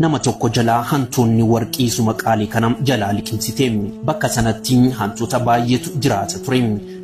Nama tokko jalaa hantuunni warqii isuma qaalii kana jalaa liqimsite. Bakka sanatti hantuuta baay'eetu jiraata ture.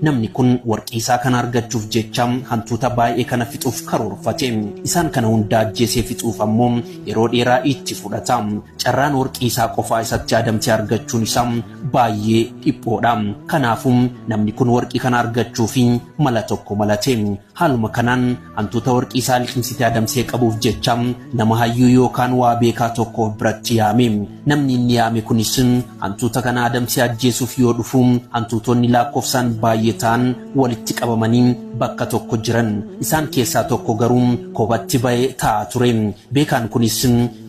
Namni kun warqii isaa kana argachuuf jecha hantuuta baay'ee kana fixuuf karoorfate. Isaan kana hunda ajjeesee fixuuf ammoo yeroo dheeraa itti fudhata. Carraan warqii isaa qofaa isatti adamsee argachuun isaa baay'ee dhiphoodha. Kanaafuu namni kun warqii kana argachuuf mala tokko malate. Haaluma kanaan hantuuta warqii isaa liqimsite adamsee qabuuf jecha nama hayyuu yookaan waa beekaa tokko of biratti yaame. Namni inni yaame kunis hantuuta kana adamsee ajjeesuuf yoo dhufu hantuutonni lakkoofsaan baay'ee ta'an walitti qabamanii bakka tokko jiran. Isaan keessaa tokko garuu kophatti ba'ee taa'aa ture. Beekaan kunis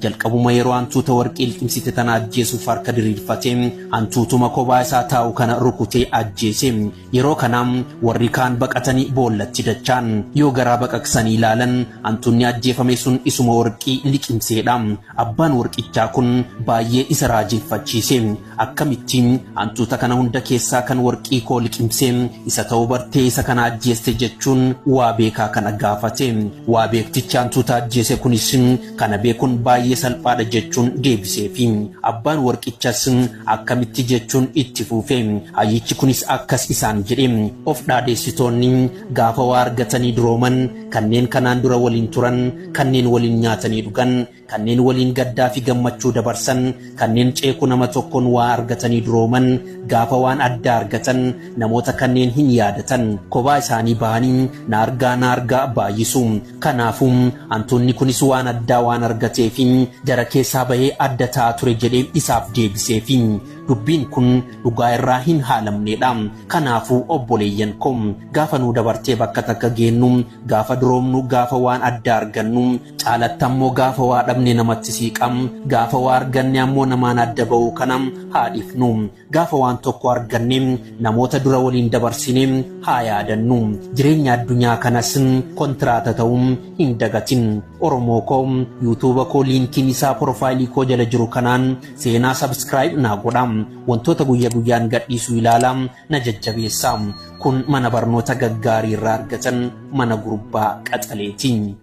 jalqabuma yeroo hantuuta warqii liqimsite tana ajjeesuuf harka diriirfate hantuutuma kophaa isaa taa'u kana rukutee ajjeese. Yeroo kana warri kaan baqatanii boollatti dachaan yoo garaa baqaqsanii ilaalan hantuunni ajjeefame sun isuma warqii liqimseedha. Abbaan warqichaa kun baay'ee isa raajeffachiise. Akkamittiin hantuuta kana hunda keessaa kan warqii koo liqimse isa ta'uu bartee isa kana ajjeeste jechuun waa beekaa kana gaafate. Waa beektichi hantuuta ajjeese kunis kana beekuun baay'ee salphaadha jechuun deebiseefi. Abbaan warqichas akkamitti jechuun itti fuufe. Hayyichi kunis akkas isaan jedhe. Of dhaadheessitoonni gaafa waa argatanii durooman kanneen kanaan dura waliin turan, kanneen waliin nyaatanii dhugan, kanneen waliin gaddaa fi gammachuu dabarsan, kanneen ceeku nama tokkoon waa argatanii durooman, gaafa waan addaa argatan namoota kanneen hin yaadatan. Kophaa isaanii bahanii na argaa na argaa baay'isu. Kanaafuu hantuunni kunis waan addaa waan argateef jara keessaa bahee adda ta'aa ture jedhee isaaf deebiseefi. Dubbiin kun dhugaa irraa hin haalamneedha. Kanaafuu obboleeyyan koo gaafa nuu dabartee bakka takka geennu, gaafa duroomnu, gaafa waan addaa argannu, caalatti ammoo gaafa waa dhabne namatti siiqam, gaafa waa arganne ammoo namaan adda ba'uu kana haa dhiifnu. Gaafa waan tokko arganne namoota dura waliin dabarsine haa yaadannu. Jireenya addunyaa kanas kontiraata ta'uu hin dagatin. Oromoo koo YouTube koo liinkiin isaa profile koo jala jiru kanaan seenaa subscribe naa godha. Wantoota guyya guyyaan gadhiisu ilaala na jajjabeessa. Kun mana barnoota gaggaarii irraa argatan mana gurbaa qaxaleeti.